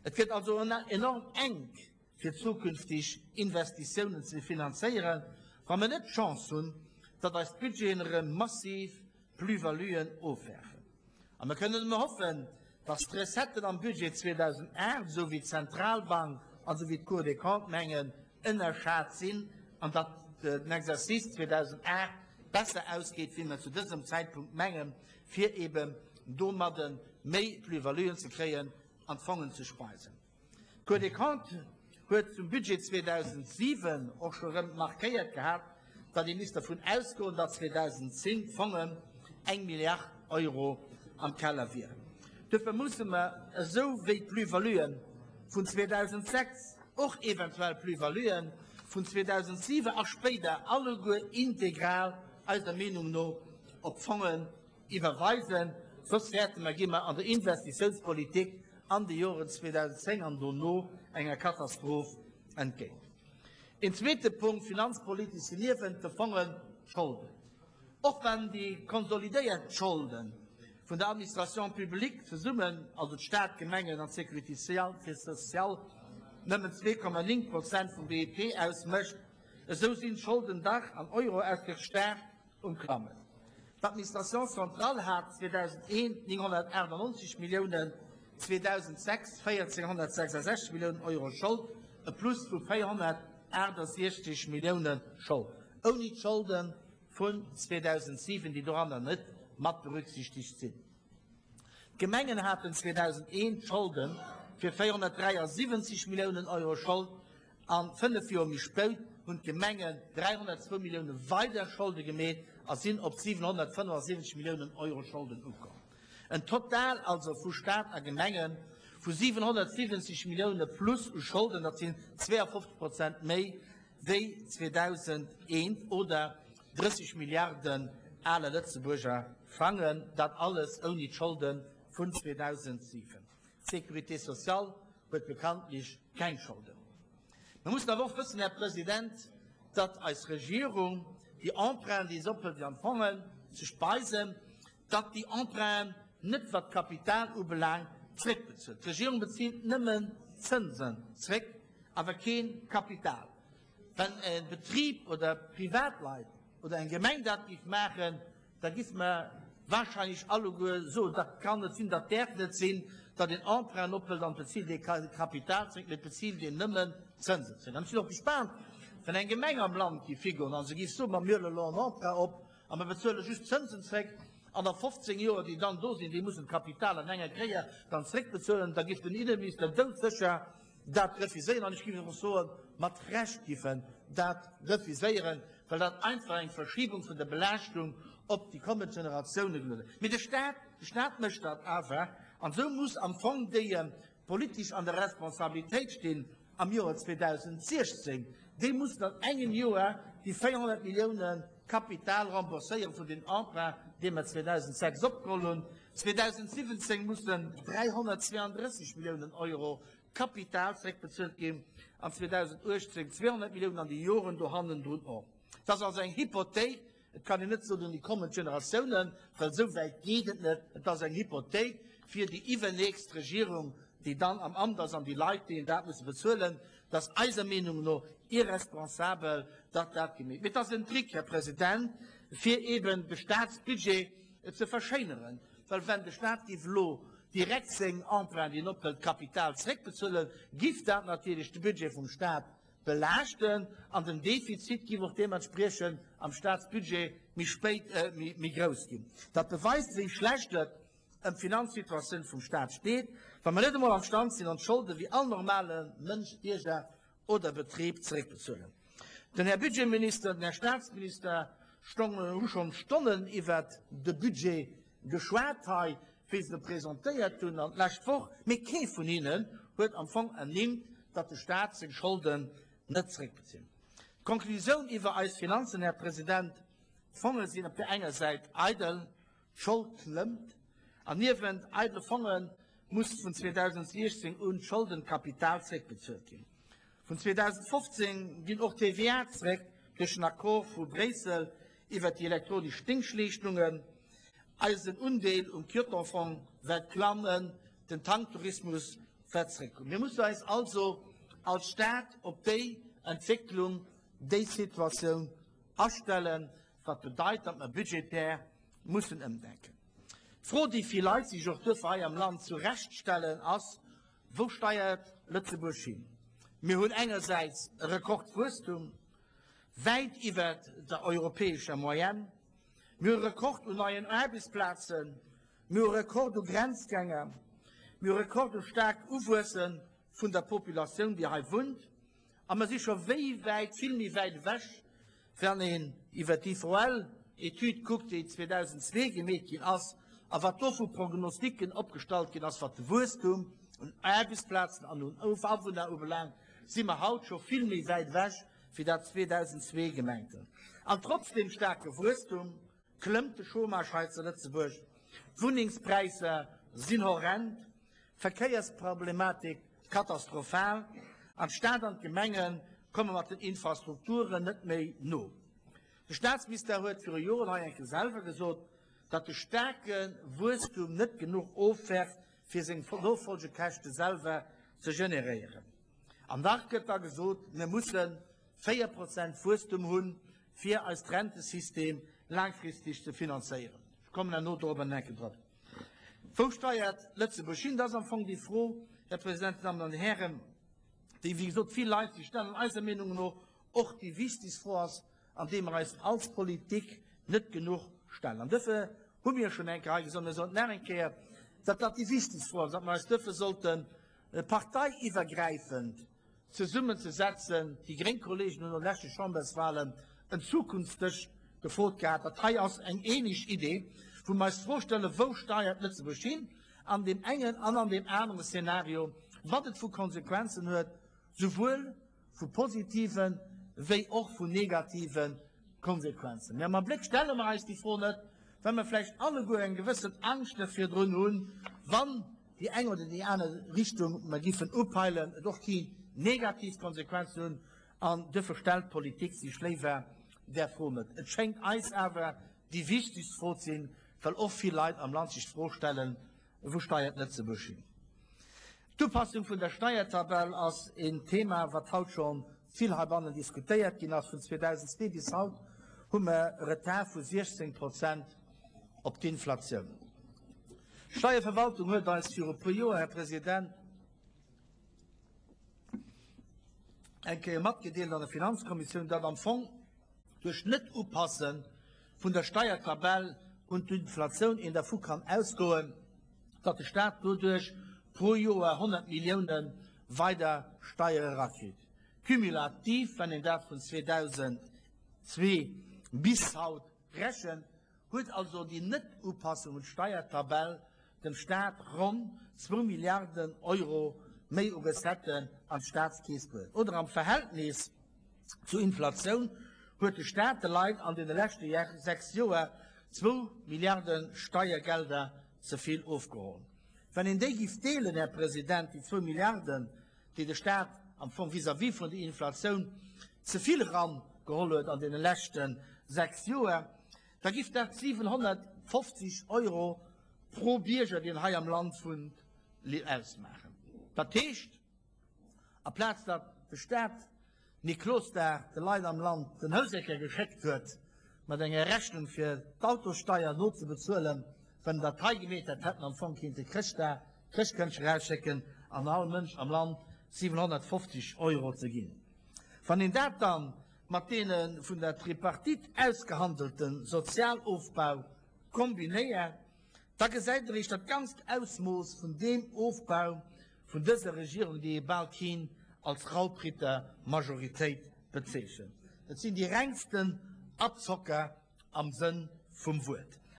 Et gëtt also enorm enk fir zukünftig Investitiounen ze finanzéieren, wa mer net d'Chance hunn, datt eis Budgeten erëm massiv Plus-valuen ofwerfen. A mer kënnen nëmme hoffen, datt d'Recetten am Budget 2008, esou wéi d'Zentralbank an esou wéi d'Cour des Comptes mengen, ënnerschat sinn an datt den Exercice 2008 besser ausgeet, wéi mer zu dësem Zäitpunkt mengen, fir eben domadde méi Plus-valuen ze kréien an d'Fongen ze speisen. D'Cour des Comptes huet zum Budget 2007 och scho rëm markéiert gehat, datt ee misst dervun ausgoen, datt 2010 d'Fongen eng Milliard Euro am Keller wieren. Duerfir musse mer, esou wéi d'Plus-valuen vun 2006, och eventuell Plus-valuen vun 2007 a spéider alleguer integral eiser Meenung no op d'Fongen iwwerweisen, soss wäerte mer, gi mer an der Investitiounspolitik an de Joren 2010 an dono enger Katastroph entgéint. Een zweete Punkt, finanzpolitesch sinn niewent de Fongen d'Scholden. Och wann déi konsolidéiert Scholde vun der Administration publique zesummen, also d'Stad, d'Gemengen an d'Sécurité sociale, nëmmen 2,9 Prozent vum BIP ausmécht, esou sinn d'Scholden dach an Euro ausgedréckt staark Um Klammen. D'Administration centrale hat 2001 998 Milliounen, 2006 1.466 Milliounen Euro Schold, e Plus vu 468 Millioune Schold, ouni d'Scholde vun 2007, déi doranner net mat berücksichtegt sinn. D'Gemengen haten 2001 Scholde fir 473 Milliounen Euro Schold, A 5 Joer méi spéit hunn d'Gemengen 302 Millioune weider Scholde gemeet a sinn op 775 Milliounen Euro Scholden ukomm. En Total also vu Staat a Gemenge vu 770 Millioune plus u Scholden, dat sinn 52 Prozent méi wéi 2001 oder 30 Milliarden ale Lëtzebuerger Frangen, dat alles ouni d'Scholde vun 2007. D'Sécurité sociale huet bekanntlech keng Scholden. Mer mussen awer och wëssen, Här President, datt eis Regierung déi Emprunten, déi se ophëlt, fir an d'Fongen ze speisen, datt déi Emprunten net, wat d'Kapital ubelaangt, zréckbezuelt. D'Regierung bezilt nëmmen d'Zënsen zréck, awer kee Kapital. Wann e Betrib oder Privatleit oder eng Gemeng dat géif maachen, da giffe mer wahrscheinlech alleguer soen, dat kann net sinn, dat däerf net sinn, datt een Emprunten ophëlt an et bezilt ee Kapital zréck, mee et bezilt een nëmmen Zënsen zréck. An ech sinn och gespaant, wann eng Gemeng am Land giff higoen a se giff soen, ma mir huelen elo en Emprunt op a mer bezuele just d'Zënsen zréck an a 15 Joer, déi dann do sinn, déi mussen d'Kapital an enger Kéier dann zréckbezuelen, da giff den Innenminister doudsécher dat refuséieren, an ech géif och soen, mat Recht géif en dat refuséieren, well dat einfach eng Verschiebung vun der Belaaschtung op déi kommend Generatioune geluede. Mee de Stat, de Stat mécht dat awer, an esou muss am Fong déi politesch an der Responsabilitéit stinn am Joer 2016, déi mussen an engem Joer déi 400 Millioune Kapital rembourséieren vun den Emprunt, dee mer 2006 opgeholl hunn. 2017 mussen 332 Milliounen Euro Kapital zeréckbezuelt ginn an 2018 200 Milliounen an déi Joren do hannendrun och. Et ass also eng Hypothéik, et kann een net soen un déi kommend Generatiounen, well esou wäit geet et net. Et ass eng Hypothéik fir déi iwwernächst Regierung, déi dann am Amt ass an déi Leit, déi dat musse bezuelen. Et ass eiser Meenung no irresponsabel, datt dat gemeet. Mee et ass en Trick, Här President, fir eeben de Staatsbudget ze verschéineren, well wenn de Staat géif elo direkt seng Emprunten, déi en ophëlt, Kapital zréckbezuelen, giff dat natierlech de Budget vum Staat belaaschten an den Defizit giff och deementspriechend am Staatsbudget méi spéit méi grouss ginn. Dat beweist, wéi schlecht et ëm d'Finanzsituatioun vum Staat steet, wa mer net emol am Stand sinn, ons Scholde wéi all normale Mënsch, Bierger oder Betrib zeréckbezuelen. Den Här Budgetminister, den Här Staatsminister hu schonn Stonnen iwwert de Budget geschwat hei, wéi se e presentéiert hunn an d'lescht Woch, mee kee vun hinnen huet am Fong ernimmt, datt de Staat seng Scholden net zeréckbezilt. D'Konklusioun iwwer eis Finanzen, Här President, D'Fonge sinn op där enger Säit eidel, D'Schold klëmmt, an niewent eidele Fonge muss vun 2016 un d'Scholdenkapital zréckbezuelt ginn. Vun 2015 ginn och d'TVA zréck duerch den Accord vu Bréissel iwwert déi elektronesch Dingschtleeschtungen. Eisen Undeel um Kyoto-Fong wäert klammen, den Tanktourismus. Wat zréckkoum. Mir musse eis also als Staat op déi Entwécklung, déi Situatioun astellen, wat bedeit, datt mer budgetär mussen ëmdenken. D'Fro, déi vill Leit sech och duerfir hei am Land zu Recht stellen, ass, Wou steiert Lëtzebuerg hin? Mir hunn engersäits e Rekordwuesstum, wäit iwwert der europäescher Moyenne. Mir hu Rekord un neien Aarbechtsplazen. Mir hu Rekord u Grenzgänger. Mir hu Rekord u staarkt Uwuesse vun der Populatioun, déi hei wunnt. A mer si scho wéi wäit, vill méi wäit ewech, wann een iwwer d'IVL-Etüd kuckt, déi 2002 gemeet ginn ass, a wat do vu Prognostiken opgestallt ginn ass, wat de Wuesstum un Aarbechtsplazen an un Awunner ubelaangt, si mer haut scho vill méi wäit ewech, wéi dat 2002 gemengt huet. An trotz deem staarke Wuesstum klëmmt de Chômage hei zu Lëtzebuerg, d'Wunnengspräisser sinn horrend, d'Verkéiersproblematik katastrophal an d'Stad an d'Gemenge komme mat den Infrastrukturen net méi no. De Staatsminister huet viru Joren hei eng Kéier selwer gesot, datt de staarke Wuesstum net genuch ofwerft, fir seng Nofolgekäschte selwer ze generéieren. An nach gëtt da gesot, mir musse 4 Prozent Wuesstum hunn, fir eist Rentesystem laangfristeg ze finanzéieren. Ech kommen herno dorobber nach eng Kéier drop. Wou steiert Lëtzebuerg hin? Dat ass am Fong déi Fro, Här President, Dir Dammen an Dir Hären, déi, wéi gesot, vill Leit sech stellen, eiser Meenung no och déi wichtegst Fro ass, an déi mer eis als Politik net genuch stellen. An duerfir hu mir schonn eng Kéier hei gesot, mir soen et nach eng Kéier, datt dat déi wichtegst Fro ass, datt mer eis duerfir sollte parteiiwwergräifend zesummen ze setzen. Déi gréng Kollegen hunn no de leschte Chamberswahlen en Zukunftsdësch gefrot gehat. Dat hei ass eng ähnlech Idee, wou mer eis d'Fro stellen, Wou steiert Lëtzebuerg hin an deem engen an an deem anere Szenario, wat et vu Konsequenzen huet, souwuel vu positive wéi och vun negative Konsequenzen. Mä am Abléck stelle mer eis déi Fro net, well mer vläicht alleguer eng gewëssen Angscht nach virdrun hunn, wann déi eng oder déi aner Richtung mer giffen upeilen, et och kee negativ Konsequenzen hunn. An duerfir stellt d'Politik sech léiwer där Fro net. Et schéngt eis awer déi wichtegst Fro ze sinn, well och vill Leit am Land sech d'Fro stellen, Wou steiert Lëtzebuerg hin? D'Upassung vun der Steiertabell ass een Thema, wat haut scho vill heibannen diskutéiert ginn ass. Vun 2002 bis haut hu mer e Retard vu 16 Prozent op d'Inflatioun. D'Steierverwaltung huet eis viru e puer Joer, Här President, eng Kéier matgedeelt an der Finanzkommissioun, datt am Fong duerch d'Net-Upasse vun der Steiertabell un d'Inflatioun een dervu kann ausgoen, datt de Staat doduerch pro Joer 100 Millioune weider Steiere erakritt. Cumulativ, wann een dat vun 2002 bis haut rechent, huet also déi Net-Upassung un d'Steiertabell dem Staat ronn zwou Milliarden Euro méi u Recetten an d'Staatskeess bruet. Oder am Verhältnis zur Inflatioun huet de Staat de Leit an deene leschte 6 Joer zwou Milliarde Steiergelder ze vill ofgeholl. Wann een déi giff deelen, Här President, déi zwou Milliarden, déi de Staat am Fong vis-à-vis vun der Inflatioun ze vill erangeholl huet an deene leschte 6 Joer, da giff dat 750 Euro pro Bierger, deen hei am Land wunnt, ausmaachen. Dat heescht, aplaz datt de Staat Niklosdag de Leit am Land den Houseker geschéckt huet mat enger Rechnung fir d'Autossteier nozebezuelen, wann en dat hei gemeet hätt, hätt en am Fong kinnte Chrëschtdag Chrëschtkëndchen erausschécken an all Mënsch am Land 750 Euro ze ginn. Wann een dat dann mat deene vun der Tripartite ausgehandelte Sozialofbau kombinéiert, da gesäit een eréischt dat ganzt Ausmooss vun deem Ofbau vun dëser Regierung, déi ee bal keen als Raubritter-Majoritéit bezeechnen. Et sinn déi rengsten Abzocker am Sënn vum Wuert.